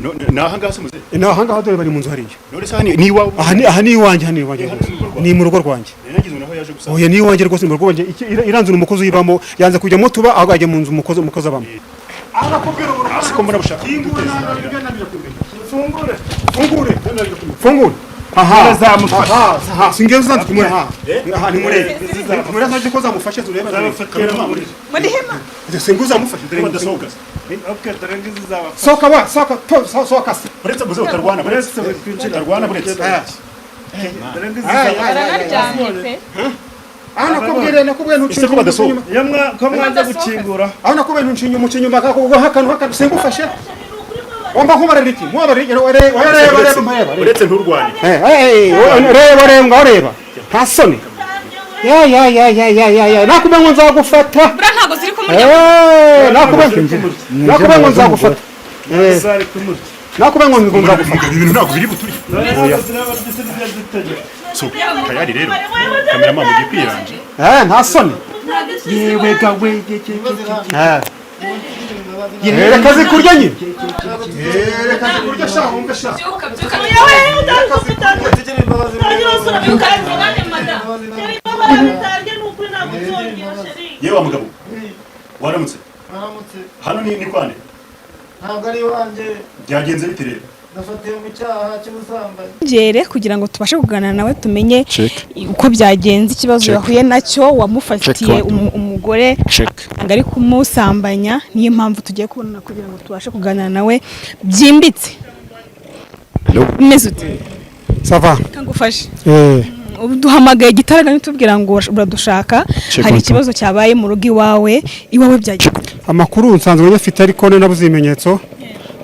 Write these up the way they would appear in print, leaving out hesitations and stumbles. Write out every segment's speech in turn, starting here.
Ni ahangaha se, muze? Ni ahangaha, dore bari mu nzu hariya. None se aha ni iwawe? Aha ni iwanjye, hano iwanjye rwose, ni mu rugo rwanjye. Nagize naho yaje gusa. Oya, ni iwanjye rwose, ni mu rugo rwanjye. Iriya nzu ni umukozi uyibamo, yanze kujyamo tuba, ahubwo ajya mu nzu umukozi abamo. Hasi ko mbona bushaka. Fungure, fungure, fungure. Aha aha aha, singezo zanze kumura. Aha aha, ni murebe, murebe ntaje ko zamufashe, turebe. Muri hema. Singuza zamufashe, dore. Badasohoka. Okay, dore ngizi zaba. Sohoka wa, sohoka to, sohoka se. Buretse muze, utarwana, buretse utarwana, buretse. Dore ngizi Ay, zaba. ay, ay, ay. Baranaryamye pe. Aho nakubwiye ntucinye. Ese ko badasohoka? Iyo mwa ko mwanze gukingura. Aho nakubwiye ntucinye umucinye inyuma, hakanu hakanu, singufashe. Wamba nkubarira iki? Nkubarira iki? Reba, reba, reba, reba. Uretse nturwane. Eh, eh, reba, reba, ngaho reba. Nta soni. Ya ya ya ya ya ya ya, nakubwiye ngo nzagufata. Buriya ntabwo ziri kumurya. Eh, nakubwiye ngo nzagufata. Eh, Zari kumurya. nakubwiye ngo nzagufata. Ibi bintu ntabwo biri buturye. Ntabwo ziraba zisibye zitegeka. So tayari rero, cameraman, mugiye kwiranja. Eh, nta soni. Yewe gawe. Eh. Reka zikurya nyine. Reka zikurya sha, wumve sha. Byuka, byuka. Byuka tuvugane, madamu. Yewe wa mugabo, waramutse? Aramutse. Hano ni kwane? Ntabwo ari iwanjye. Byagenze bite rero? Nafatiwe mu cyaha cy'ubusambanyi. Ngere kugira ngo tubashe kuganira nawe, tumenye uko byagenze, ikibazo yahuye nacyo, wamufatiye umugore ngo ari kumusambanya. Niyo mpamvu tugiye kubonana kugira ngo tubashe kuganira nawe byimbitse. Umeze ute? Ça va. Kangufashe. Eh. Ubu duhamagaye igitaraganya tubwira ngo uradushaka, hari ikibazo cyabaye mu rugo iwawe. Iwawe byagenze? Amakuru nsanzwe nyafite, ariko none nabuze ibimenyetso,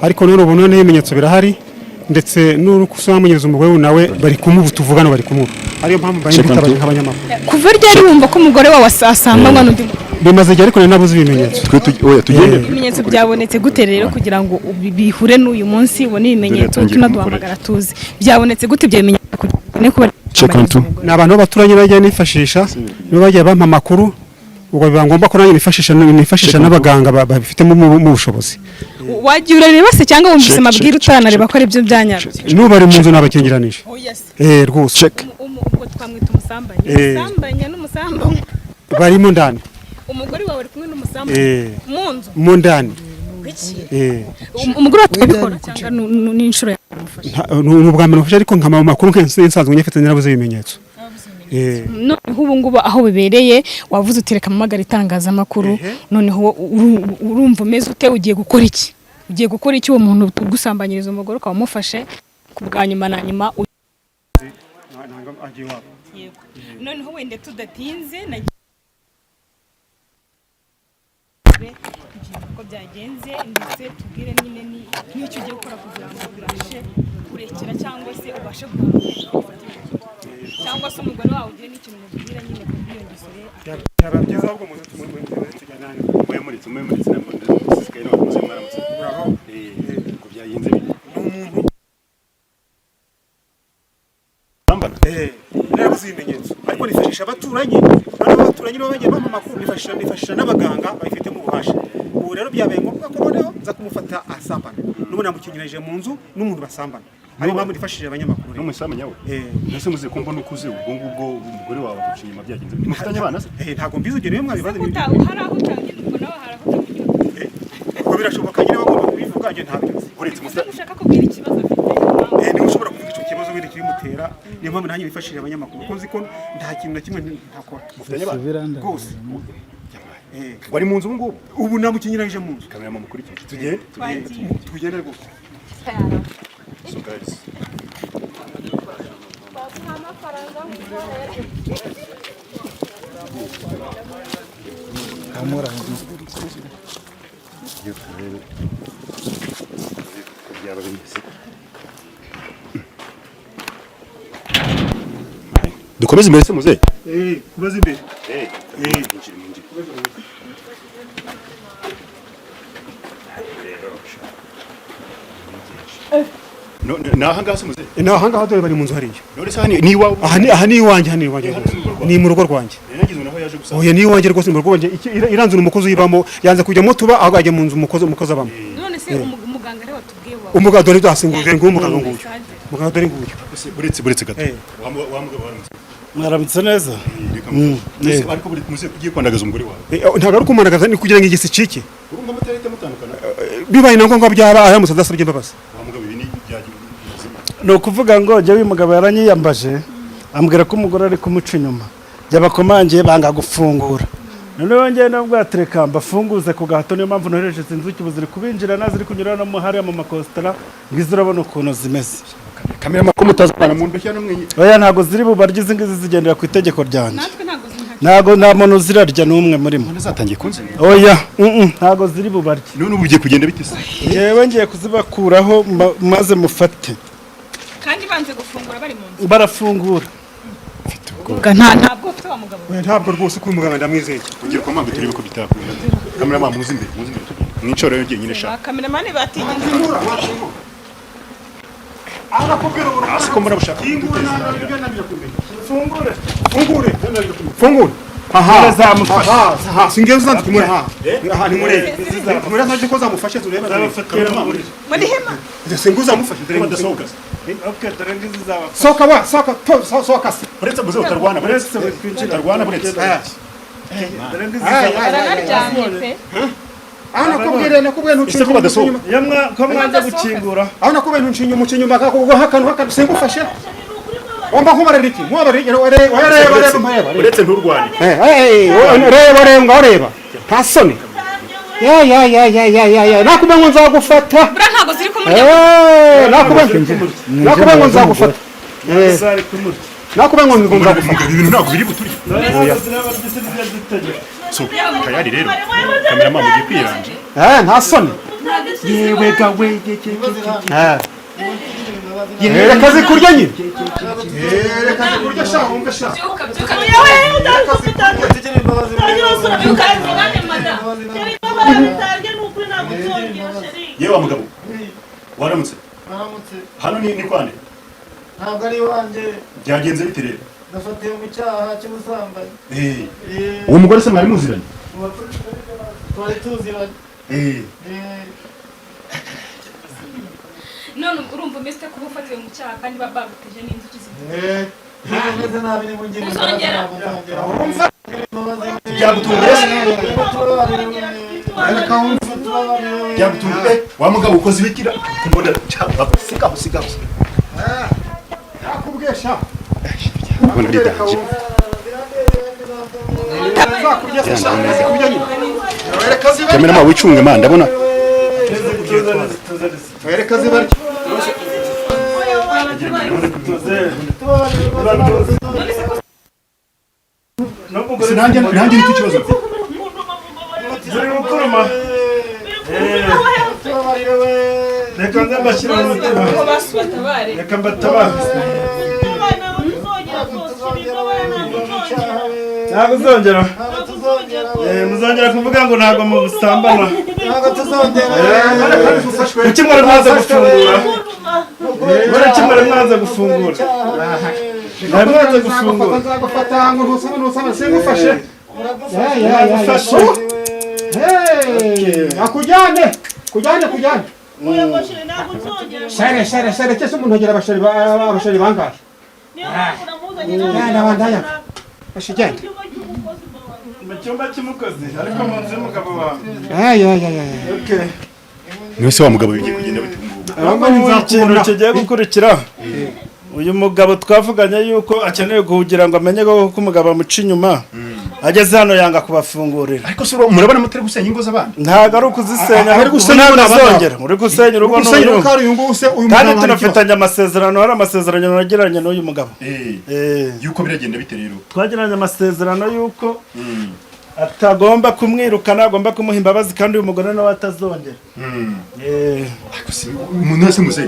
ariko none ubu noneho ibimenyetso birahari, ndetse n'urukusamunyereza umugore we nawe bari kumubu, tuvugana bari kumubu, ariyo mpamvu mbaye mbitabaje nk'abanyamakuru. Kuva ryari wumva ko umugore wawe asambanywa n'undi mugabo? Bimaze igihe, ariko nari nabuze ibimenyetso. Twe oya, tugende. Ibimenyetso byabonetse gute rero kugira ngo bihure n'uyu munsi ubone ibimenyetso? Dore yatangiye. Tunaduhamagara tuzi byabonetse gute ibyo bimenyetso kugira ngo ubone kuba Ni abantu b'abaturanyi bagiye nifashisha, nibo bagiye bampa amakuru, ubwo biba ngombwa ko nanjye nifashisha n'abaganga babifitemo mu bushobozi. Wagiye urareba se, cyangwa wumvise amabwire utaranareba ko ari byo byanyabyo? N'ubu bari mu nzu, nabakingiranije. Eh, rwose. Ubwo twamwita umusambanyi? Eh. Umusambanya n'umusambanyi. Barimo ndani. Umugore wawe ari kumwe n'umusambanyi Eh. mu nzu? Mu ndani. Kuki? Eh. Umugore wawe abikora cyangwa ni inshuro yawe umufashe? Ni ubwa mbere mufashe, ariko nkama amakuru nsanzwe nyafite, narabuze ibimenyetso. Eh. Noneho ubu ngubu aho bibereye, wavuze uti reka mpamagare itangazamakuru. Noneho urumva umeze ute? Ugiye gukora iki? Ugiye gukora iki uwo muntu ugusambanyiriza umugore ukaba umufashe ku bwa nyuma na nyuma? Noneho wenda tudatinze, nagiye uko byagenze, ndetse tubwire nyine n'icyo ugiye gukora kugira ngo ubashe kurekera cyangwa se ubashe guhana, cyangwa se umugore wawe ugire n'ikintu umubwira nyine ku bw'iyo ngeso ye. Byaba byiza ahubwo muze tujyana. Mwe muritse, mwe muritse, ntabwo ndasigaye ntabwo muze. Mwaramutse. Eh, ngo byagenze bite? Ni umuntu Sambana. Eh, narabuze ibimenyetso, ariko nifashisha abaturanyi. Noneho abaturanyi nibo bagiye bampa amakuru, nifashisha n'abaganga babifitemo ububasha. Ubu rero byabaye ngombwa ko noneho nza kumufata asambana. N'ubu namukingiranyije mu nzu n'umuntu basambana, ariyo mpamvu nifashishije abanyamakuru rero. N'umusamanya we? Eh. Nase muze ko mbona ukuze, ubwo ngubwo umugore wawe aguca inyuma byagenze bite? Mufitanye abana se? Eh, ntabwo mbizi, ibyo niyo mwabibaza. Hari aho utangira, ubwo nawe hari aho utavugira. Ubwo birashoboka nyine, bagomba kubivuga, njye ntabyo nzi. Uretse mufite Ushaka kubwira ikibazo afite? Eh, niba ushobora kuvuga icyo kibazo wenda kibimutera, niyo mpamvu nanjye nifashishije abanyamakuru, kuko nzi ko nta kintu na kimwe ntakora. Mufitanye abana? Rwose. Eh. Wari mu nzu ubu ngubu? Ubu namukingiranyije mu nzu. Cameraman, mukurikire, tugende. Tugende rwose. So guys, iyo turebe uko byaba bimeze, dukomeze imbere se muzehe? Eh, kubaza imbere. Eh, mwinjire, mwinjire. Rero sha, no, ni ahangaha se, muzehe? Ni ahangaha, dore bari mu nzu hariya. None se aha ni iwawe? Aha ni iwanjye, hano iwanjye rwose, ni mu rugo rwanjye. Nagize naho yaje gusa. Oya, ni iwanjye rwose, ni mu rugo rwanjye. Iriya nzu ni umukozi uyibamo, yanze kujyamo tuba, ahubwo ajya mu nzu umukozi abamo. None se umuganga rero watubwiye Umugabo dore dore nguyu umugabo nguyu. Umugabo dore nguyu. Buretse gato. Eh. Wa mugabo waramutse. Mwaramutse neza. Reka muze, ariko buri muze ugiye kwandagaza umugore wawe. Ntabwo ari ukumanagaza, ni kugira ngo igisi cike. Urumva mutarahita mutandukana. Bibaye na ngombwa byaba aramutse adasabye imbabazi. Wa mugabo, ibi ni byagira ubuzima. Ni ukuvuga ngo jyewe uyu mugabo yaranyiyambaje, ambwira ko umugore ari kumuca inyuma. Jya banga gufungura. Noneho njyewe nabwo atereka mbafunguze ku gahato, niyo mpamvu nohereje izi nzuki ubu ziri kubinjirana, ziri kunyura no mu hariya mu makositara, ngizo urabona ukuntu zimeze. Kamera ko mutazana mu ndoshya n'umwenye. Oya, ntabwo ziri bubarye, izi ngizi zigendera ku itegeko ryanjye. Natwe ntabwo zihari. Ntabwo nta muntu uzirarya n'umwe muri mwe. None zatangiye kunzina. Oya, ntabwo ziri bubarye. None ubu ugiye kugenda bite se? Yewe, ngiye kuzibakuraho maze mufate. Kandi banze gufungura bari mu nzu. Barafungura. Ntabwo ufite wa mugabo. Oya, ntabwo rwose, ko uyu muganga ndamwizeye. Ugiye kwa mama turebe ko bitakunda. Kamera mama, muzi imbere, muzi imbere. Mwicoro yo nyine sha. Ba kameramani batinye. Arakubwira ubu. Asi ko murabushaka. Fungure. Fungure. Fungure. Aha. Zamufashe. Aha, aha, singiye uzanze kumure aha. Aha ni murebe. Murebe ntaje ko zamufashe turebe. Zabafatira muri. Muri hema. Singiye uzamufashe Ko dore. badasohoka. Okay, dore ngizi zabafashe. Soka wa, soka, to, soka. Buretse muze utarwana, buretse utarwana, buretse. Dore ngizi Ay, ay, zabafashe. ay. Baranaryamye pe. Aho nakubwira, nakubwiye ntucinye. Ese ko badasohoka? Iyo mwa ko mwanze gukingura. Aho nakubwiye ntucinye umucinye inyuma akakuguha akantu akantu singufashe. Wamba nkubarira iki? Nkubarira reba reba reba mpayeba. Buretse nturwane. Eh, eh, reba reba ngaho reba. Nta soni. Ya ya ya ya ya ya ya. Nakubwiye ngo nzagufata. Buriya ntabwo ziri kumurya. Eh, nakubwiye ngo nzagufata. Eh, Zari kumurya. nakubwiye ngo nzagufata. Mugabo, ibintu ntabwo biri buturye. Oya. Zirabarya zirya zitegeka. So, tayari rero. Kamera mama ugiye kwiranja. Eh, nta soni. Yewe gawe. Eh. Reka zikurya nyine. Reka zikurya sha, wumve sha. Byuka byuka. Tugire imbabazi. Byuka tuvugane madamu. Yewe wa mugabo. Waramutse. Mwaramutse. Hano ni kwande. Ntabwo ari iwanjye. Byagenze bite rero? Nafatiwe mu cyaha cy'ubusambanyi. Eh. Uwo mugore se mwari muziranye? Twari tuziranye. Eh. Eh, None urumva umeze kuba ufatiwe mu cyaha kandi baguteje n'inzuki zibiri. eh, niba meze nabi nimungire imbabazi, Uzongera? ntabwo nzongera. Urumva? Imbabazi. Byagutunguye se? Tubabarire. Reka wumve. Tubabarire. Byagutunguye. Wa mugabo ukoze ibikira. Mbona cyangwa sigaho sigaho. Nakubwiye sha. Mbona ari danje. Nzakurya se sha. Zikurya nyine. Reka zibarye. Kamera mama wicunge man, ndabona. Reka zibarye. N'umugore Nanjye nanjye nicyo kibazo mfite. ziri gukuruma. Tubabarire we. Reka nze mbashyire umutima. Ko basu batabare. Reka mbatabare. Ntabwo tuzongera we. Ntabwo uzongera. Ntabwo tuzongera we. Eh, muzongera kuvuga ngo ntabwo mubusambana. Ntabwo tuzongera we. Kuki mwari mwanze gufungura? Kuki mwari mwanze gufungura? Mwari mwanze gufungura. Nzagufata ngo ntusaba ntusaba singufashe. Ya ya ya. Nagufashe. Hey, akujyane. Kujyane kujyane. Shere shere shere cyese umuntu agira abasheri abasheri bangahe? Yana bandaya. Ashijyane. Mu cyumba cy'umukozi ariko mu nzu y'umugabo wawe. Ay ay ay ay. Okay. Niwe se wa mugabo bigiye kugenda bite ubu Ubu ikintu kigiye gukurikira, uyu mugabo twavuganye yuko akeneye kugira ngo amenye ko umugabo amuca inyuma, ageze hano yanga kubafungurira. Ariko se murabona mutari gusenya ingo z'abandi? Ntabwo ari ukuzisenya, Ari gusenya ntabwo ingo n'abandi. azongera uri gusenya urugo Gusenya n'uyu. urugo uyu nguyu se uyu Kandi mugabo hari ikibazo. tunafitanye amasezerano, hari amasezerano nagiranye n'uyu mugabo. Eh. Eh, Yuko biragenda bite rero? twagiranye amasezerano yuko atagomba kumwirukana, agomba kumuha imbabazi, kandi uyu mugore nawe atazongera. Eh. Ariko se umuntu wese muze.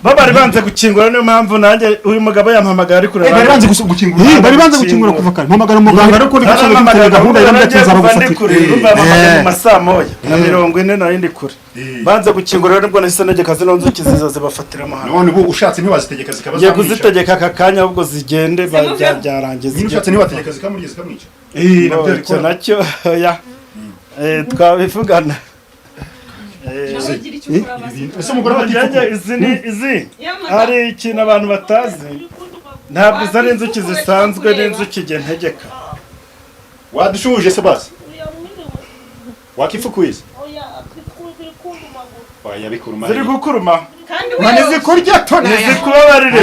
Bo bari banze gukingura, niyo mpamvu nanjye uyu mugabo yampamagaye ari kureba. Bari banze gukingura. Eh, bari banze gukingura kuva kare. Mpamagara umuganga ariko uri gusanga dufite gahunda yarambye ati nzabagufatira. Bampamagaye mu masaa 1:40, nari ndi kure. Eh. Banze gukingura rero, nibwo nahise negeka zino nzuki ziza zibafatiramo hano. None ubu ushatse ntiwazitegeka zikaba Ngiye zamwica. kuzitegeka aka kanya ahubwo zigende byarangiza. Nyine ushatse ntiwategeka zikamurya zikamwica. Eh, nabyo icyo nacyo oya. Eh, twabivugana. Nawe gira icyo ukora basi. Ese umugore None atifukuye? njye izi ni izi, hari ikintu abantu batazi, ntabwo izi ari inzuki zisanzwe, n'inzuki njye ntegeka. Wadushuje se basi, wakifukuye se? Oya, bikuruma. Ziri gukuruma. Kandi Ntizikurya to. Nizikubabarire,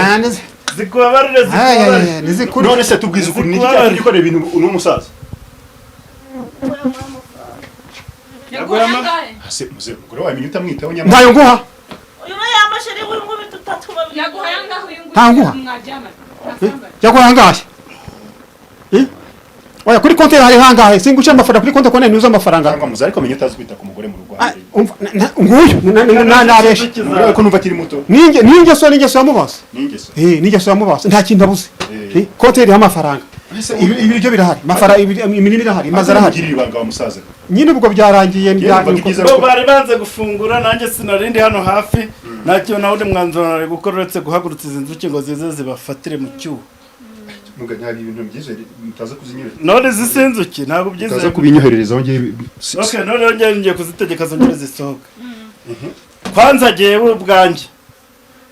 zikubabarire, zikubabarire. Ntizikurya. None se tubwize ukuri, ni iki Zikubabarire. cyatumye ukorera ibintu n'umusaza? Yaguhaye angahe? Ase muze, umugore wawe menya utamwitaho nyamara. Ntayo nguha. Yaguhaye angahe uyu nguyu? Ntanguha. Mwaryamana. Ntasambana. Yaguha angahe? Eh? Oya, kuri konti hari hangahe? Singuca amafaranga kuri konti, konti ntuzi amafaranga. Cyangwa muze, ariko menya utazi kwita ku mugore mu rugo. Ah, umva, nguyu nabeshe. Inzuki Umugore wawe zawe. ko numva akiri muto. Ninge ningeso, ningeso yamubase. Ni ingeso. Eh, ningeso yamubase, nta kintu abuze. Eh. Eh, konti iriho amafaranga. Ese Ibiryo birahari, amafaranga, imirimo irahari, amazu arahari. Ugirira ibanga wa musaza. Nyine ubwo byarangiye. Yewe, numvaga ibyiza. Bo bari banze gufungura, nanjye sinarindi hano hafi, nta kintu na wundi mwanzuro nari gukora uretse guhagurutsa izi nzuki ngo zize zibafatire mu cyuho. Muga, nta ibintu byiza mutaza kuzinyohereza. None izi si inzuki, ntabwo Mutaza byizeye. kubinyohererezaho ngiye. Okay, none rero ngiye kuzitegeka zongere zisohoke. Kwanza jyewe ubwanjye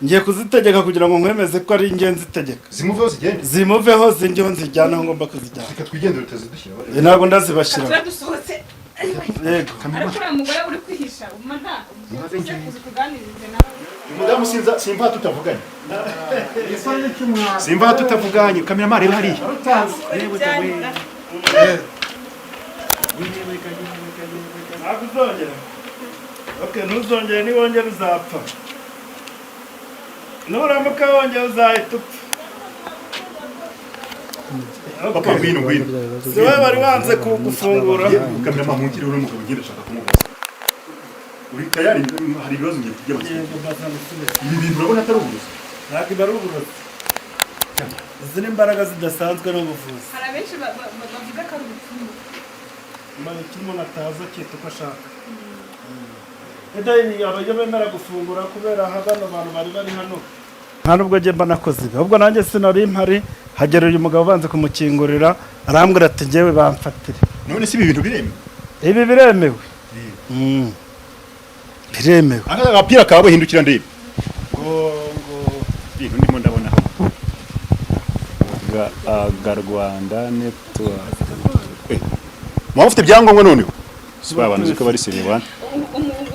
ngiye kuzitegeka kugira ngo nkwemeze ko ari njye nzitegeka. Zimuveho zigende. Zimuveho, zingeho, nzijyane aho ngomba kuzijyana. Reka twigendere, utazidushyira. Eh, ntabwo ndazibashyira. Turadusohotse. Yego. Ariko uriya mugore uri kwihisha umada uze kuza tuganirize nawe. Umudamu sinza, simva tutavuganye. Simva tutavuganye. Kameramani, reba hariya. Ntabwo uzongera. Okay, ntuzongere, niwongera uzapfa. Nuramuka wongera uzahita upfa. Papa, ngwino, ngwino. Si wowe wari wanze gufungura? Kameramani, mungire uri umugabo, ngende ndashaka kumubaza. Uri tayari? Hari ibibazo ngiye by'amatsiko. Yego, mbaza ngusubize. Ibi bintu urabona atari uburozi? Ntabwo iba ari uburozi, izi ni imbaraga zidasanzwe n'ubuvuzi. Hari abenshi bavuga ko ari ubupfumu. Mbaye icyo umuntu atazi akita uko ashaka. Eda abajya bemera gufungura kubera aha bano bantu bari bari hano, nta nubwo njye mba nakoze ibi, ahubwo nanjye sinari mpari, hagera uyu mugabo ubanza kumukingurira, arambwira ati njyewe bamfatire. None se ibi bintu biremewe? Ibi biremewe. Biremewe. Aka agapira kawe, hindukira ndebe. Ngo ibintu ndimo ndabona ga Rwanda Network. Eh, mwaba mufite ibyangombwa noneho? Si ba bantu uzi ko bari seriye bana.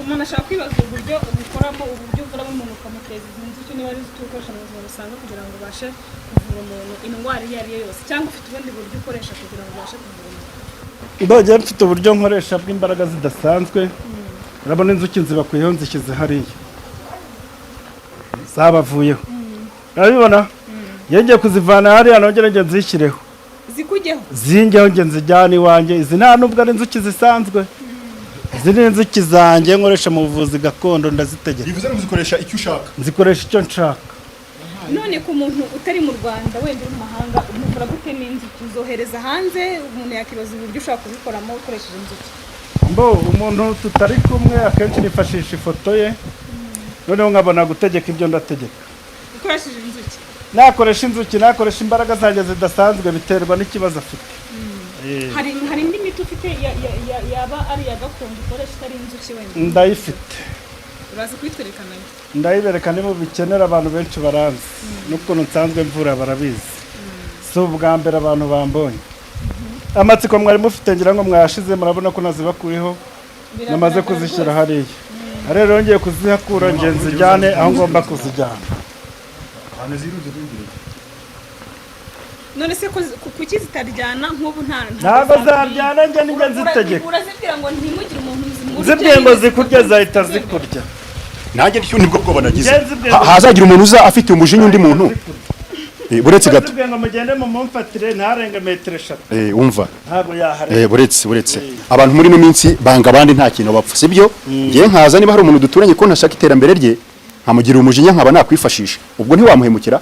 Umuntu ashobora kwibaza uburyo ubikoramo, uburyo uvuramo umuntu ukamuteza izi nzuki, niba ari izo ukoresha mu buzima busanzwe kugira ngo ubashe kuvura umuntu indwara iyo ari yo yose, cyangwa ufite ubundi buryo ukoresha kugira ngo ubashe kuvura umuntu. Ndogeye mfite uburyo nkoresha bw'imbaraga zidasanzwe. Urabona inzuki nzibakuyeho, nzishyize hariya, zabavuyeho, urabibona? Iyo ngiye kuzivana hariya nongere nge nzishyireho. Zikujyeho. Zingeho, nge nzijyane iwanjye. Izi nta nubwo ari inzuki zisanzwe, izi ni inzuki zanjye nkoresha mu buvuzi gakondo, ndazitegeka. Bivuze ngo uzikoresha icyo ushaka. Nzikoresha icyo nshaka. None ku muntu utari mu Rwanda, wenda uri mu mahanga, umuvura gute n'inzuki? Uzohereza hanze? Umuntu yakibaza uburyo ushobora kubikoramo ukoresheje inzuki. Mbo umuntu tutari kumwe, akenshi nifashisha ifoto ye, noneho nkabona gutegeka ibyo ndategeka. Ukoresheje inzuki. Nakoresha inzuki, nakoresha imbaraga zanjye zidasanzwe, biterwa n'ikibazo afite. Hari indi miti ufite yaba ari iya gakondo ukoresha itari inzuki wenda? Ndayifite. Uraza kuyitwereka nayo? Ndayibereka niba ubikenera. Abantu benshi baranzi n'ukuntu nsanzwe mvura, barabizi, si ubwa mbere abantu bambonye. Amatsiko mwari mufite ngira ngo mwayashize, murabona ko nazibakuriho, namaze Biragaragara kuzishyira rwose. Hariya rero ngiye kuzihakura, nge nzijyane aho ngomba kuzijyana. Ahantu zirunze rwinjiriye. None se ko kuki zitaryana nk'ubu nta Ntabwo zaryana, njye nijye nzitegeka. Urazibwira ngo ntimugire umuntu zimurya? Nzibwiye ngo zikurya, zahita zikurya. Nanjye ntyo nibwo bwoba nagize. Ngenzi bwe- Hazagira umuntu uza afite umujinya undi muntu. Eh, buretse gato. Nzibwiye ngo mugende mumumfatire ntarenge metero 3. Eh, umva. Ntabwo yaharenga. Eh, buretse, buretse. Abantu muri ino minsi banga abandi, nta kintu bapfa, sibyo? Ngiye nkaza, niba hari umuntu duturanye ko ntashaka iterambere rye, nkamugirira umujinya, nkaba nakwifashisha. Ubwo ntiwamuhemukira?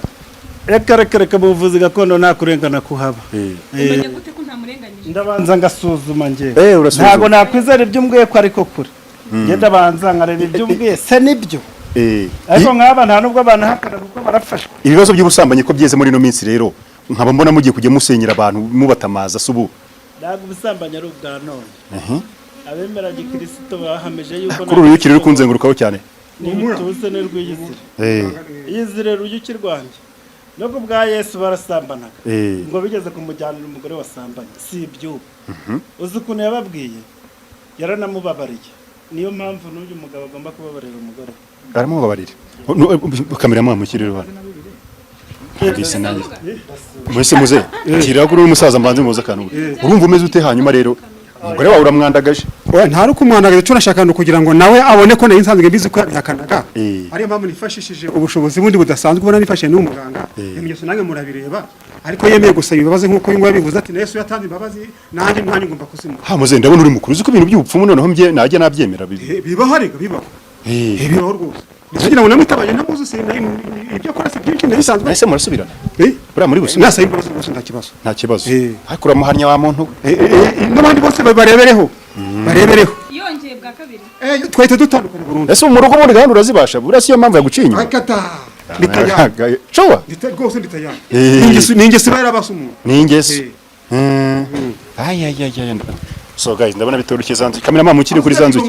Reka, reka, reka, mu buvuzi gakondo nta kurengana kuhaba. Eh. Umenya gute ko ntamurenganyije? Ndabanza ngasuzuma njyewe. Eh, urasuzuma. Ntabwo nakwizera ibyo umbwiye ko ariko kure, njye ndabanza nkareba ibyo umbwiye se nibyo. Eh. Ariko nk'aba nta nubwo banahakana kuko barafashwe. Ibibazo by'ubusambanyi ko byeze muri ino minsi rero, nkaba mbona mugiye kujya musenyera abantu mubatamaza, se ubu? Ntabwo ubusambanyi ari ubwa none. Abemera gikirisito bahamije yuko Kuri uruyuki ruri kunzengurukaho cyane. N'ibituze n'urw'iyizire. Iyizire ruyuki rwanjye. No ku bwa Yesu barasambanaga. Ngo bigeze kumujyanira umugore wasambanye. Si iby'ubu. Uzi ukuntu yababwiye? Yaranamubabariye. Niyo mpamvu n'uyu mugabo agomba kubabarira umugore. Aramubabarira. Kamera mwamushyirira hano. Mbese nanjye. Mwese muze. Kira kuri uyu musaza mbanze muze akantu. Urumva umeze ute hanyuma rero? Umugore wawe uramwandagaje. Oya, nta ari kumwandagaza, icyo nashaka ni ukugira ngo nawe abone ko nari nsanzwe mbizi ko yabihakanaga. Ariyo mpamvu nifashishije ubushobozi bundi budasanzwe ubona nifashishije n'uwo muganga. Ibimenyetso nange murabireba, ariko yemeye gusaba imbabazi nk'uko uyu nguyu yabivuze ati na Yesu yatanze imbabazi, nanjye nanjye ngomba kuzimuha. Ha muze, ndabona uri mukuru, uzi ko ibintu by'ubupfumu noneho mbye najya nabyemera bibi. Bibaho ariko bibaho. Bibaho rwose. Kugira ngo namutabaye ntamuzi si ibyo akora si byinshi nabisanzwe. Ese murasubirana? Buriya muri busubirane. Nasaba imbabazi rwose nta kibazo. Nta kibazo. Ariko uramuhannye wa muntu. N'abandi bose barebereho. Barebereho. Yongeye bwa kabiri. Twahita dutandukana burundu. Ese mu rugo ubundi gahunda urazibasha? Buriya siyo mpamvu yaguciye inyuma. Akata. Nditayari. Showa. Rwose nditayari. Ni ingeso iba yarabase umuntu. Ni ingeso. Ay ay ay ay. So guys, ndabona bitoroshye zanzu. Kamera mama ukiri kuri zanzu.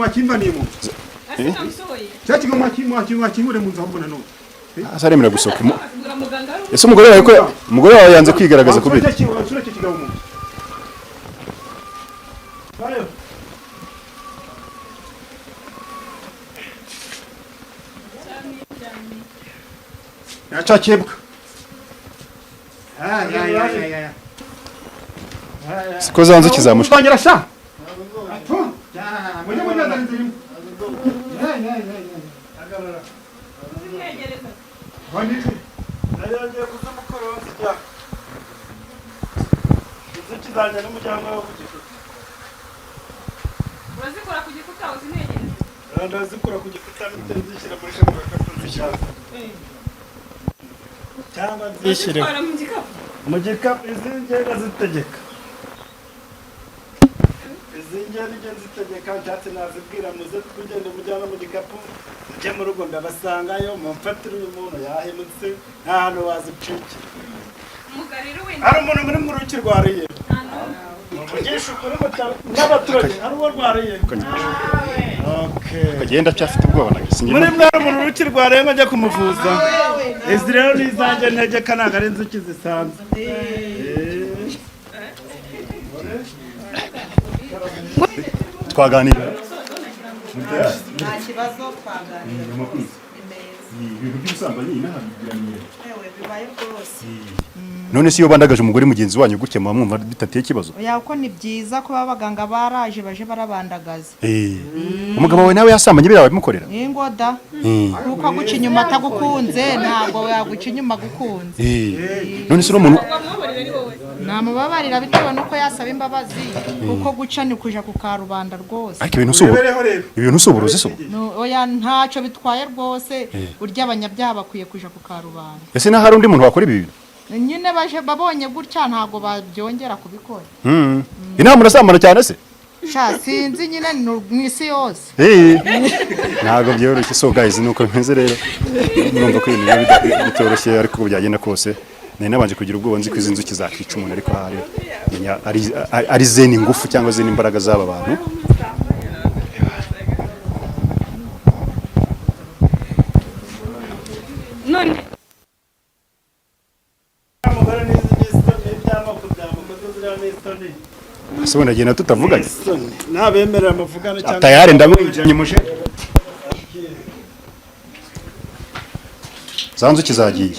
Cya kigo mwakingure mu nzu ahubwo nanone. Asaremera gusohoka. Ese umugore wawe ko umugore wawe yanze kwigaragaza kubiri? Yacakebwa. Siko zanzu kizamusha. Uzongera sha. Urazikora ku gikuta uzinegereza. Ndazikura ku gikuta nzishyira muri kano gakapu nzishyira. Cyangwa nzishyire mu gikapu. Mu gikapu izi ngenda zitegeka. Izi ngenda nzitegeka nshatse nazibwira muze tugende mujyana mu gikapu mujye mu rugo ndabasangayo mumfatire uyu muntu yahemutse nta hantu wazicikira. Hari umuntu muri mu ruki rwariye. Muvugisha ukuri n'abaturage hari uwo rwariye. Kagenda cyafite ubwoba nagise. Muri mwe mu ruki rwariye ngo njye kumuvuza. Izi rero ni izanjye ntegeka ntabwo ari inzuki zisanzwe. Twaganira. Nta kibazo twaganira. Ibintu by'ubusambanyi nahabigiraniye. Ewe bibaye rwose. None si yo bandagaje umugore mugenzi wanyu gutya muba mwumva bitateye ikibazo? Oya, uko ni byiza kuba abaganga baraje baje barabandagaza. Umugabo wawe nawe yasambanye birawe bimukorera? Ningoda. Kuko aguca inyuma atagukunze ntabwo yaguca inyuma agukunze. None si umuntu namubabarira bitewe nuko yasaba imbabazi kuko guca ni kuja ku karubanda rwose. Ariko ibintu usuburuzi so. Oya ntacyo bitwaye rwose, urya abanyabyaha bakwiye kuja ku karubanda. Ese na hari undi muntu wakora ibi bintu? Nyine baje babonye gutya ntago babyongera kubikora. Inama murasambana cyane se? Sha sinzi nyine mu isi yose. Ntago byoroshye. So guys, nuko bimeze rero. Murumva ko ibintu bitoroshye ariko byagenda kose. Nari nabanje kugira ubwoba nzi ko izi nzuki zakica umuntu ariko hari ari zeni ingufu cyangwa zeni imbaraga z'aba bantu. None Ese wenda agenda tutavuganye? Nabemerera muvugane cyangwa tayari ndamwinjiranye muje. Za nzuki zagiye.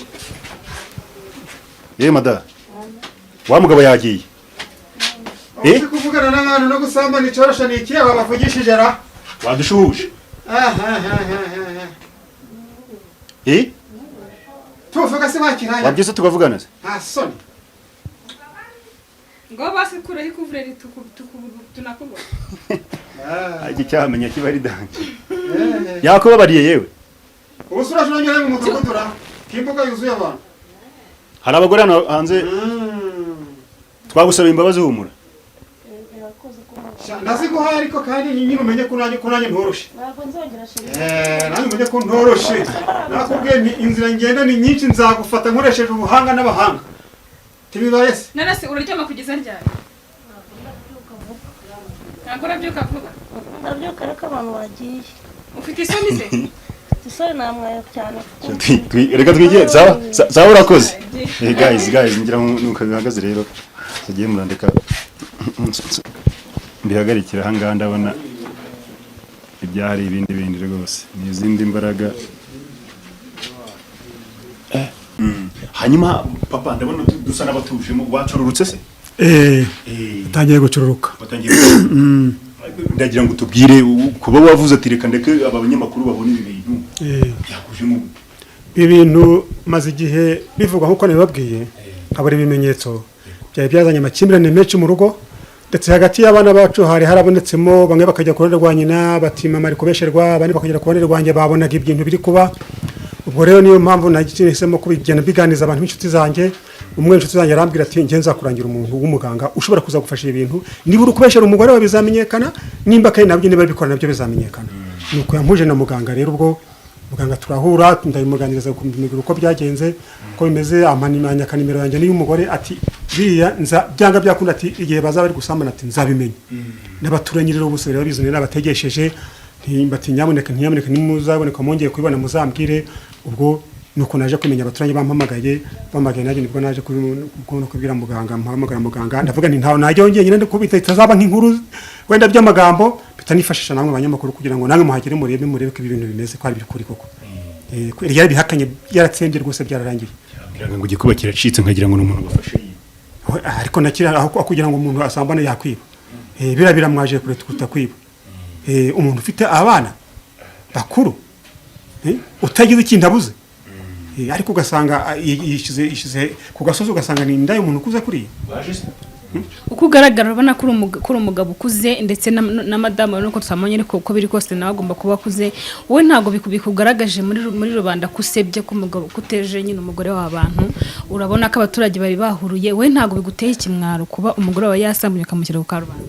Ye mada. Wa mugabo yagiye. Uzi kuvugana n'abantu no gusambana icorosha ni iki aba bavugishije ra? Wadushuhuje. Tuvuga se bakiraya. Wabyise tukavugana se? Nta soni. Ngo basi kureho ikuvureri tunakubona. Iki cyamenya kiba ari danje. Yakubabariye yewe. Ubusura shongira mu mudugudu ra. Kimbuga yuzuye abantu. Hari abagore hano hanze twagusaba imbabazi humura. Ndaziguhaye ariko kandi nyine umenye ko nanjye ntoroshe. Nanjye umenye ko ntoroshe. Nakubwiye nti inzira ngenda ni nyinshi nzagufata nkoresheje ubuhanga n'abahanga. Tibibaye se? None se uraryama kugeza ryari? Ntabwo urabyuka vuba. Ndabyuka ariko abantu bagiye. Ufite isoni se? Isoni namwaye cyane. Reka twigire. Sawa sawa, urakoze. Guys, guys, ngira ngo nuko bihagaze rero, tugiye murandeka mbihagarikira aha ngaha. Ndabona ibyahari ibindi bindi rwose ni izindi mbaraga. Hanyuma papa, ndabona dusa n'abatujemo, wacururutse se? Eh, Eh, utangiye gucururuka. Watangiye. Ndagira ngo tubwire, kuba wavuze ati reka ndeke aba banyamakuru babone ibi bintu, byakujemo gute? Ibintu maze igihe bivugwa nk'uko nabibabwiye, nkabura ibimenyetso. Byari byazanye amakimbirane menshi mu rugo, ndetse hagati y'abana bacu hari harabonetsemo bamwe bakajya ku ruhande rwa nyina bati mama ari kubesherwa, abandi bakagera ku ruhande rwanjye, babonaga ibintu biri kuba. Ubwo rero niyo mpamvu nahisemo kubigenda mbiganiza abantu b'inshuti zanjye. Umwe inshuti zanjye arambwira ati njye nzakurangira umuntu w'umuganga ushobora kuzagufasha ibintu, niba uri kubeshyera umugore wawe bizamenyekana, nimba kandi nabyo niba bikora nabyo bizamenyekana. Nuko yampuje na muganga rero. Ubwo muganga turahura, ndabimuganiriza kumubwira uko byagenze, uko bimeze, ampa nimero yanjye n'iy'umugore, ati biriya nza byanga byakunda, ati igihe bazaba bari gusambana, ati nzabimenya. N'abaturanyi rero bose bari babizi, n'abategesheje bati nyamuneka, ntiyamuneka, nimuzaboneka mwongeye kubibona muzambwire. Ubwo nuko naje kumenya abaturanyi bampamagaye, bampamagaye nanjye nibwo naje kubwira muganga, mpamagara muganga, ndavuga nti ntawe najya njyenyine ndikubita itazaba nk'inkuru wenda by'amagambo, mpita nifashisha namwe abanyamakuru kugira ngo namwe muhagere murebe, murebe ko ibi bintu bimeze, ko ari ibikuri koko. Ko yari bihakanye, yaratsembye rwose, byararangiye. Ngira ngo igikuba kiracitse, nkagira ngo ni umuntu bafashe yiwe. Ariko nakira aho kugira ngo umuntu asambane yakwiba. Biriya biramwaje kure kuruta kwiba. Umuntu ufite abana bakuru, utagize ikintu abuze, ariko ugasanga yishyize ku gasozi, ugasanga ni inda y'umuntu ukuze kuriya. Baje se? Uko ugaragara urabona ko uri umugabo ukuze, ndetse na madamu nuko twamubonye, ariko uko biri kose nawe agomba kuba akuze. Wowe ntabwo bikugaragaje muri rubanda ko usebye, ko umugabo ko uteje nyine umugore w'abantu? Urabona ko abaturage bari bahuruye. Wowe ntabwo biguteye ikimwaro kuba umugore wawe yasambanye ukamushyira ku karubanda?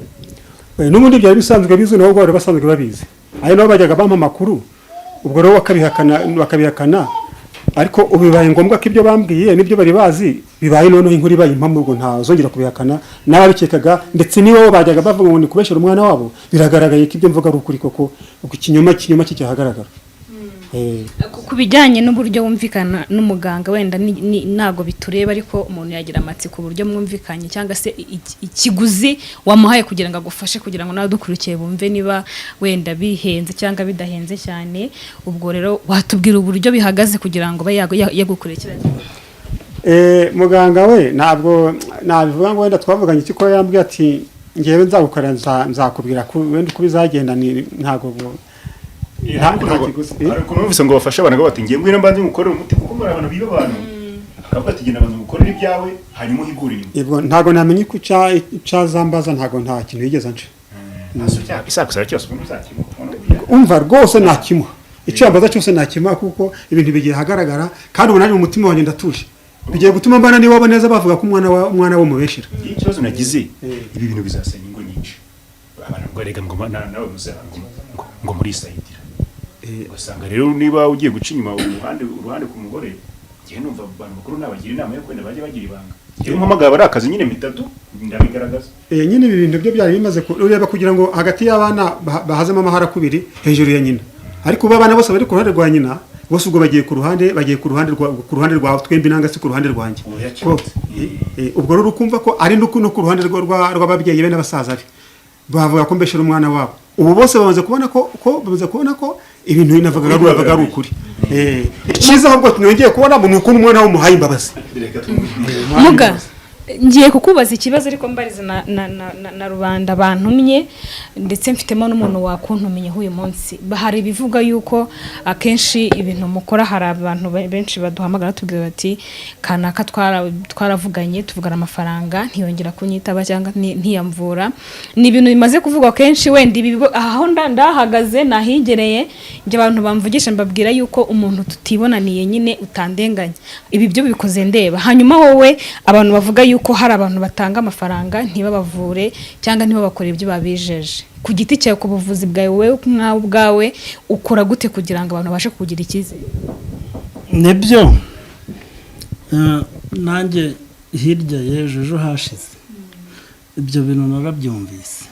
N'ubundi byari bisanzwe bizwi, nabo bari basanzwe babizi, ari nabo bajyaga bampa amakuru. Ubwo rero bakabihakana, ariko ubu bibaye ngombwa ko ibyo bambwiye n'ibyo bari bazi bibaye noneho inkuru ibaye impamo. Ubwo ntazongera kubihakana n'ababikekaga, ndetse nibo bajyaga bavuga ngo ni kubeshyera umwana wabo. Biragaragaye ko ibyo mvuga ari ukuri koko, ubwo ikinyoma kijya ahagaragara. Ku bijyanye n'uburyo wumvikana n'umuganga, wenda ntabwo bitureba, ariko umuntu yagira amatsiko uburyo mwumvikanye cyangwa se ikiguzi wamuhaye kugira ngo agufashe, kugira ngo n'abadukurikiye bumve niba wenda bihenze cyangwa bidahenze cyane. Ubwo rero watubwira uburyo bihagaze kugira ngo abe yagukurikiranye? Muganga we ntabwo nabivuga ngo wenda twavuganye iki, ko yambwiye ati ngewe nzagukora, nzakubwira wenda uko bizagenda, ni ntabwo nta kiguzi. Hari ukuntu numvise ngo bafashe abantu bati ngiye ngwino mbanze ngukorere umuti, kuko muri abantu biba abantu akavuga ati genda banza ngukorere ibyawe hanyuma uhigurire. Ibwo ntabwo namenye ko icazambaza, ntabwo nta kintu yigeze anca. Isakusara cyose ubundi uzakimuha. Umva rwose nakimuha, icyo yambaza cyose nakimuha, kuko ibintu bigiye ahagaragara, kandi ubu nanjye mu mutima wanjye ndatuje. Bigiye gutuma mbana n'iwabo neza, bavuga ko umwana we mubeshera. Iyo ikibazo nagize, ibi bintu bizasenya ingo nyinshi. Abantu ngo rega ngo nawe muzaba ngo murisayidira, ugasanga rero niba ugiye guca inyuma uruhande ku mugore, ngewe numva abantu bakuru nabagira inama yo kwenda bajye bagira ibanga. Ngewe mpamagara bari akazi nyine mitatu ndabigaragaza. Nyine ibi bintu byo byari bimaze ureba kugira ngo hagati y'abana bahazemo amahara kubiri hejuru ya nyina, ariko ubu abana bose bari ku ruhande rwa nyina bose, ubwo bagiye ku ruhande rwa twembi nanga se ku ruhande rwanjye. Oya, Ubwo rero ukumva ko ari no ku ruhande rw'ababyeyi be n'abasaza be bavuga ko mbeshera umwana wabo. Ubu bose bamaze kubona ko ibintu navugaga ari ukuri. Icyiza ahubwo nongeye kubona ni uko umwana we umuhaye imbabazi. Reka twumve. Muga, ngiye kukubaza ikibazo, ariko mbariza na rubanda bantumye, ndetse mfitemo n'umuntu wakuntumiyeho uyu munsi. Hari ibivuga yuko akenshi ibintu mukora, hari abantu benshi baduhamagara batubwira bati kanaka twaravuganye, tuvugana amafaranga, ntiyongera kunyitaba cyangwa ntiyamvura. Ni ibintu bimaze kuvugwa kenshi. Wenda ibi aho ndahagaze nahigereye njye, abantu bamvugisha mbabwira yuko umuntu tutibonaniye nyine utandenganya, ibi byo bikoze ndeba. Hanyuma wowe, abantu bavuga yuko hari abantu batanga amafaranga ntibabavure cyangwa ntibabakore ibyo babijeje, ku giti cyawe, ku buvuzi bwawe, wowe nkawe ubwawe ukora gute kugira ngo abantu babashe kugira icyizere? Nibyo. Nanjye hirya y'ejo ejo hashize ibyo bintu narabyumvise.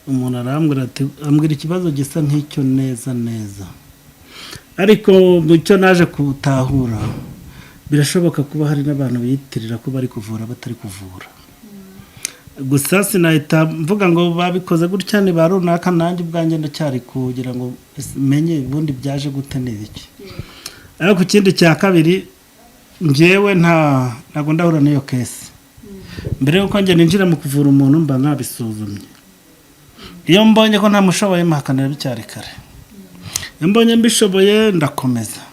Umuntu arambwira ati, ambwira ikibazo gisa nk'icyo neza neza, ariko mu cyo naje gutahura, birashoboka kuba hari n'abantu biyitirira ko bari kuvura batari kuvura. Gusa sinahita mvuga ngo babikoze gutya, ni ba runaka. Nanjye ubwanjye ndacyari kugira ngo menye ubundi byaje gute, ni iki. Ariko ikindi cya kabiri, njyewe ntabwo ndahura n'iyo case. Mbere y'uko njye ninjira mu kuvura umuntu, mba nabisuzumye. Iyo mbonye ko ntamushoboye, mpakanira bicyari kare. Iyo mbonye mbishoboye, ndakomeza.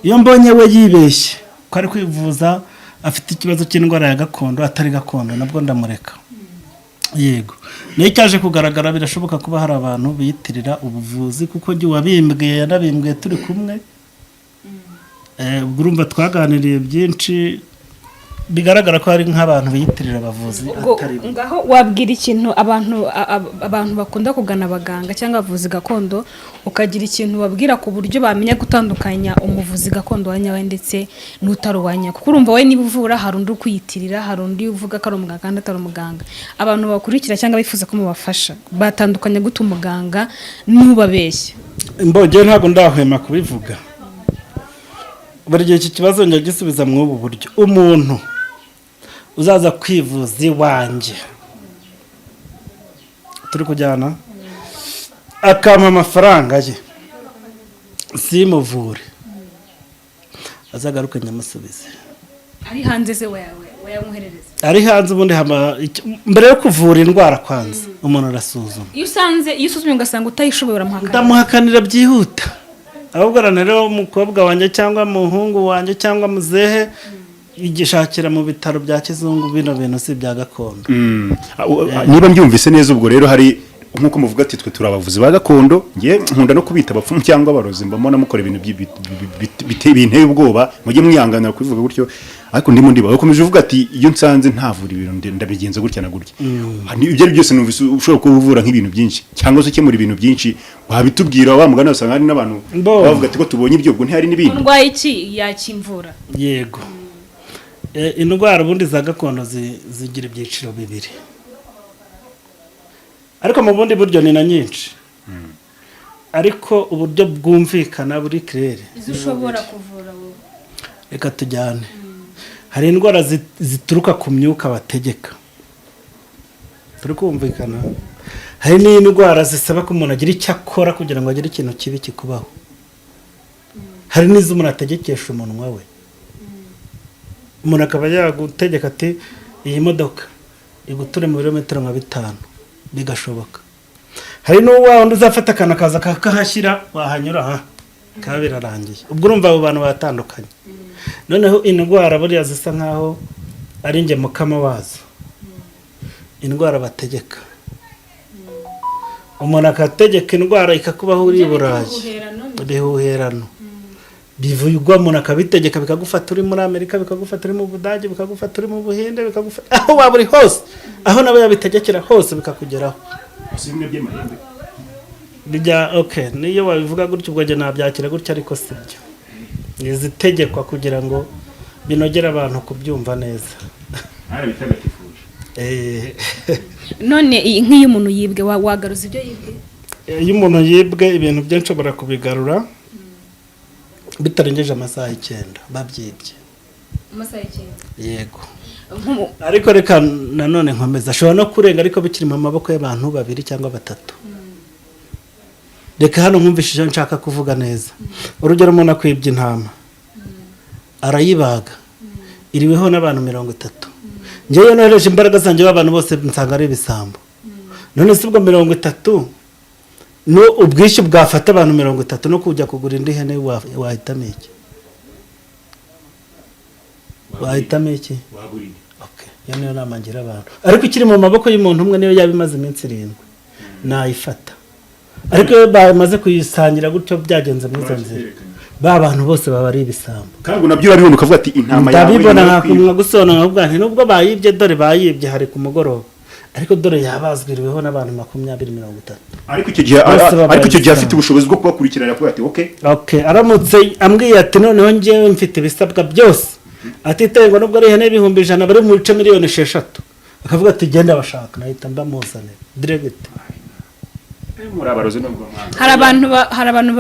Iyo mbonye we yibeshye ko ari kwivuza, afite ikibazo cy'indwara ya gakondo atari gakondo, nabwo ndamureka. Yego, niyo cyaje kugaragara, birashoboka kuba hari abantu biyitirira ubuvuzi, kuko njye uwabimbwiye yanabimbwiye turi kumwe. Ubwo urumva twaganiriye byinshi, bigaragara ko hari nk'abantu biyitirira abavuzi Ubwo atari bo. Ngaho wabwira ikintu abantu abantu bakunda kugana abaganga cyangwa abavuzi gakondo, ukagira ikintu babwira ku buryo bamenya gutandukanya umuvuzi gakondo wa nyawe ndetse n'utari uwa nyawe, kuko urumva wowe niba uvura, hari undi ukwiyitirira, hari undi uvuga ko ari umuganga kandi atari umuganga. Abantu bakurikira cyangwa bifuza ko mubafasha, batandukanya gute umuganga n'ubabeshya? Mbogeye, ntabwo ndahwema kubivuga buri gihe. Iki kibazo njya gisubiza muri ubu buryo: umuntu uzaza kwivuza iwanjye, turi kujyana, akampa amafaranga ye simuvure, azagaruke nyamusubize. Ari hanze se wayamwoherereza? Ari hanze ubundi mbere yo kuvura indwara, kwanza umuntu arasuzuma. Iyo usuzumye ugasanga utayishoboye, uramuhakana? Ndamuhakanira byihuta. Ahubwo rero umukobwa wanjye cyangwa umuhungu wanjye cyangwa muzehe, igishakira mu bitaro bya kizungu, bino bintu si ibya gakondo. Niba mbyumvise neza, ubwo rero hari nk'uko muvuga ati twe turi abavuzi ba gakondo, nge nkunda no kubita abapfumu cyangwa abarozi, mbona mukora ibintu binteye ubwoba, mujye mwihanganira kubivuga gutyo. Ariko ndimo ndiba ukomeje uvuga ati iyo nsanze ntavura ibintu, ndabigenza gutya na gutya. Ibyo ari byose, numvise ushobora kuba uvura nk'ibintu byinshi cyangwa se ukemura ibintu byinshi, wabitubwira. Wa mugani wasanga hari n'abantu bavuga ati ko tubonye ibyo, ubwo ntihari n'ibindi. Ndwaye iki yakimvura? Yego. Indwara ubundi za gakondo zigira ibyiciro bibiri, ariko mu bundi buryo ni na nyinshi, ariko uburyo bwumvikana buri kirere. Izo ushobora kuvura wowe? Reka tujyane. Hari indwara zituruka ku myuka bategeka, turi kumvikana? Hari n'indwara zisaba ko umuntu agira icyo akora kugira ngo agire ikintu kibi kikubaho. Hari n'izo umuntu ategekesha umunwa we, umuntu akaba yagutegeka ati iyi modoka iguture mu birometero nka 5, bigashoboka. Hari n'uwa wundi uzafata akantu akaza kakahashyira, wahanyura ha kaba birarangiye. Ubwo urumva abo bantu batandukanye. Noneho indwara buriya zisa nkaho ari njye mukama wazo, indwara bategeka, umuntu akategeka indwara ikakubaho uri i Burayi, ibihuherano bivugwa, umuntu akabitegeka bikagufata uri muri Amerika, bikagufata uri mu Budage, bikagufata uri mu Buhinde, bikagufata aho waba uri hose, aho nawe yabitegekera hose bikakugeraho. Si bimwe by'amahembe? Bijya, okay, niyo wabivuga gutyo, ubwo njye nabyakira gutyo, ariko si byo. Ni izitegekwa kugira ngo binogere abantu kubyumva neza. Ntarabitagatifuje. None nk'iyo umuntu yibwe, wagaruza ibyo yibwe? Iyo umuntu yibwe ibintu bye, nshobora kubigarura bitarengeje amasaha 9 babyibye. Amasaha 9? Yego. Ariko reka nanone nkomeza, ashobora no kurenga, ariko bikiri mu maboko y'abantu babiri cyangwa batatu. Reka hano nkumvishe icyo nshaka kuvuga neza. Urugero, umuntu akwibye intama, arayibaga, iriweho n'abantu 30. Ngewe nohereje imbaraga zanjye, b'abantu bose nsanga ari ibisambo. None si ubwo 30 no ubwishyu bwafata abantu 30 no kujya kugura indi hene, wahitamo iki? Wahitamo iki? Okay. Iyo niyo nama ngira abantu. Ariko ikiri mu maboko y'umuntu umwe, niyo yaba imaze iminsi 7, nayifata. Ariko iyo bamaze kuyisangira gutyo, byagenze muri izo nzira, ba bantu bose baba ari ibisambo. Kandi ngo nabyo urabibona ukavuga ati intama yawe Ndabibona. nyuma yo kwiba. Nkakumwa gusobanura nkavuga nti nubwo bayibye, dore bayibye hari ku mugoroba, ariko dore yabazwiriweho n'abantu 20, 30. Ariko icyo gihe Bose babaye ariko icyo gihe afite ibisambo. ubushobozi bwo kubakurikirana, kuvuga ati okay. Okay, aramutse ambwiye ati noneho njyewe mfite ibisabwa byose, atitaye ngo nubwo ari ihene 100,000 bari mu bice 6 miliyoni, akavuga ati genda bashaka, nahita mbamuzanira direct. Muri abarozi nubwo mwanga. Hari abantu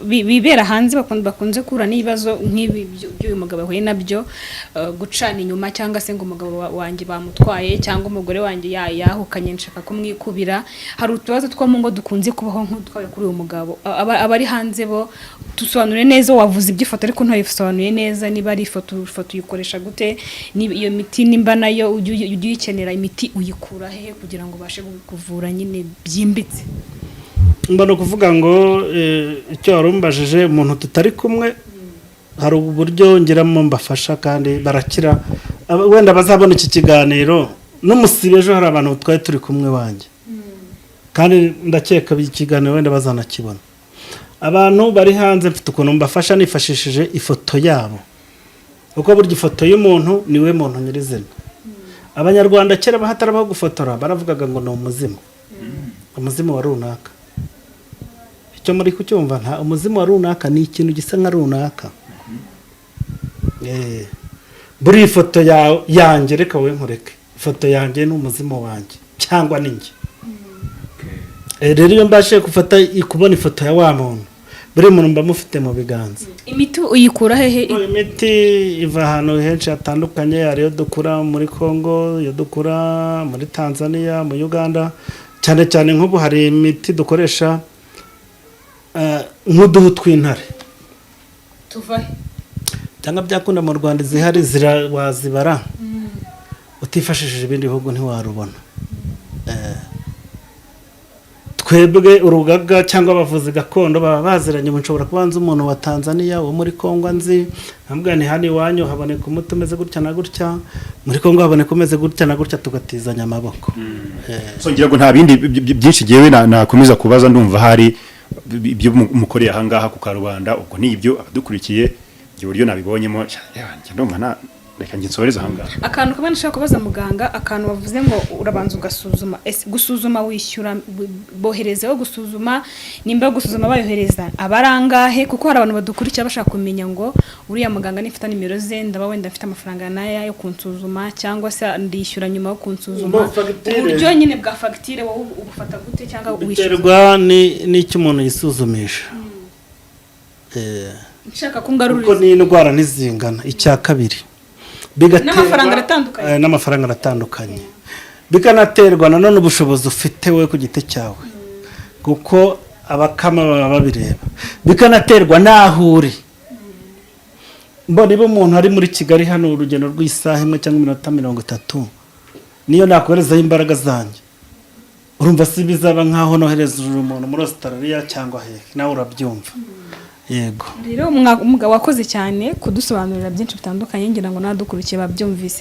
bibera hanze bakunze guhura n'ibibazo nk'ibi by'uyu mugabo yahuye nabyo, gucana inyuma, cyangwa se ngo umugabo wanjye bamutwaye, cyangwa umugore wanjye yahukanye nshaka kumwikubira. Hari utubazo two mu ngo dukunze kubaho nk'utwaye kuri uyu mugabo. Abari hanze bo dusobanure neza. Wavuze iby'ifoto ariko ntabisobanuye neza, niba ari ifoto uyikoresha gute, niba iyo miti nimba nayo ujya uyikenera, imiti uyikura hehe kugira ngo ubashe kuvura nyine byimbitse? Mbona kuvuga ngo icyo wari umbajije, umuntu tutari kumwe, hari uburyo ngiramo mbafasha kandi barakira. Wenda bazabona iki kiganiro n'umusibe ejo, hari abantu twari turi kumwe wanjye, kandi ndakeka iki kiganiro wenda bazanakibona. Abantu bari hanze mfite ukuntu mbafasha nifashishije ifoto yabo, kuko burya ifoto y'umuntu niwe muntu nyirizina. Abanyarwanda kera hatarabaho gufotora baravugaga ngo ni umuzimu, umuzimu wa runaka. Icyo muri kucyumva? Nta umuzimu wa runaka, ni ikintu gisa nka runaka. Buriya ifoto yanjye, reka wowe nkureke, ifoto yanjye ni umuzimu wanjye cyangwa ni njye. Rero iyo mbashije gufata, kubona ifoto ya wa muntu, buri muntu mba mufite mu biganza. Imiti uyikura hehe? Imiti iva ahantu henshi hatandukanye. Hari iyo dukura muri Congo, iyo dukura muri Tanzania, mu Uganda cyane cyane. Nk'ubu hari imiti dukoresha, nk'uduhu tw'intare. Tuva he? Cyangwa byakunda mu Rwanda zihari wazibara utifashishije ibindi bihugu ntiwarubona. Twebwe urugaga cyangwa abavuzi gakondo baba baziranye. Ubu nshobora kuba nzi umuntu wa Tanzania, wo muri Congo nzi, nkambwira ni hano iwanyu haboneka umuti umeze gutya na gutya, muri Congo haboneka umeze gutya na gutya, tugatizanya amaboko. So ngira ngo nta bindi byinshi ngewe nakomeza kubaza. Ndumva hari ibyo mukoreye aha ngaha ku karubanda, ubwo ni ibyo abadukurikiye ibyo buryo nabibonyemo. Njye ndumva na reka njye nsoreze aha ngaha. Akantu kamwe nashaka kubaza muganga, akantu wavuze ngo urabanza ugasuzuma. Ese gusuzuma wishyura, boherezaho gusuzuma? Nimba gusuzuma bayohereza, aba ari angahe? Kuko hari abantu badukurikira bashaka kumenya ngo uriya muganga nifite nimero ze, ndaba wenda mfite amafaranga n'aya yo kunsuzuma, cyangwa se ndishyura nyuma yo kunsuzuma? Bo, fagitire. Uburyo nyine bwa fagitire wowe ubufata gute cyangwa wishyura? Biterwa n'icyo umuntu yisuzumisha. Nshaka ko Kuko ngaruriza n'indwara ntizingana. Icya kabiri, bigaterwa N'amafaranga aratandukanye. N'amafaranga aratandukanye, bikanaterwa nanone ubushobozi ufite wowe ku giti cyawe, kuko abakama baba babireba, bikanaterwa n'aho uri. Mbona niba umuntu ari muri Kigali hano, urugendo rw'isaha imwe cyangwa iminota 30, niyo nakoherezaho imbaraga zanjye, urumva si bizaba nk'aho nohereza umuntu muri Australia cyangwa hehe? Nawe urabyumva, yego. Rero umugabo wakoze cyane kudusobanurira byinshi bitandukanye, ngira ngo n'abadukurikiye babyumvise.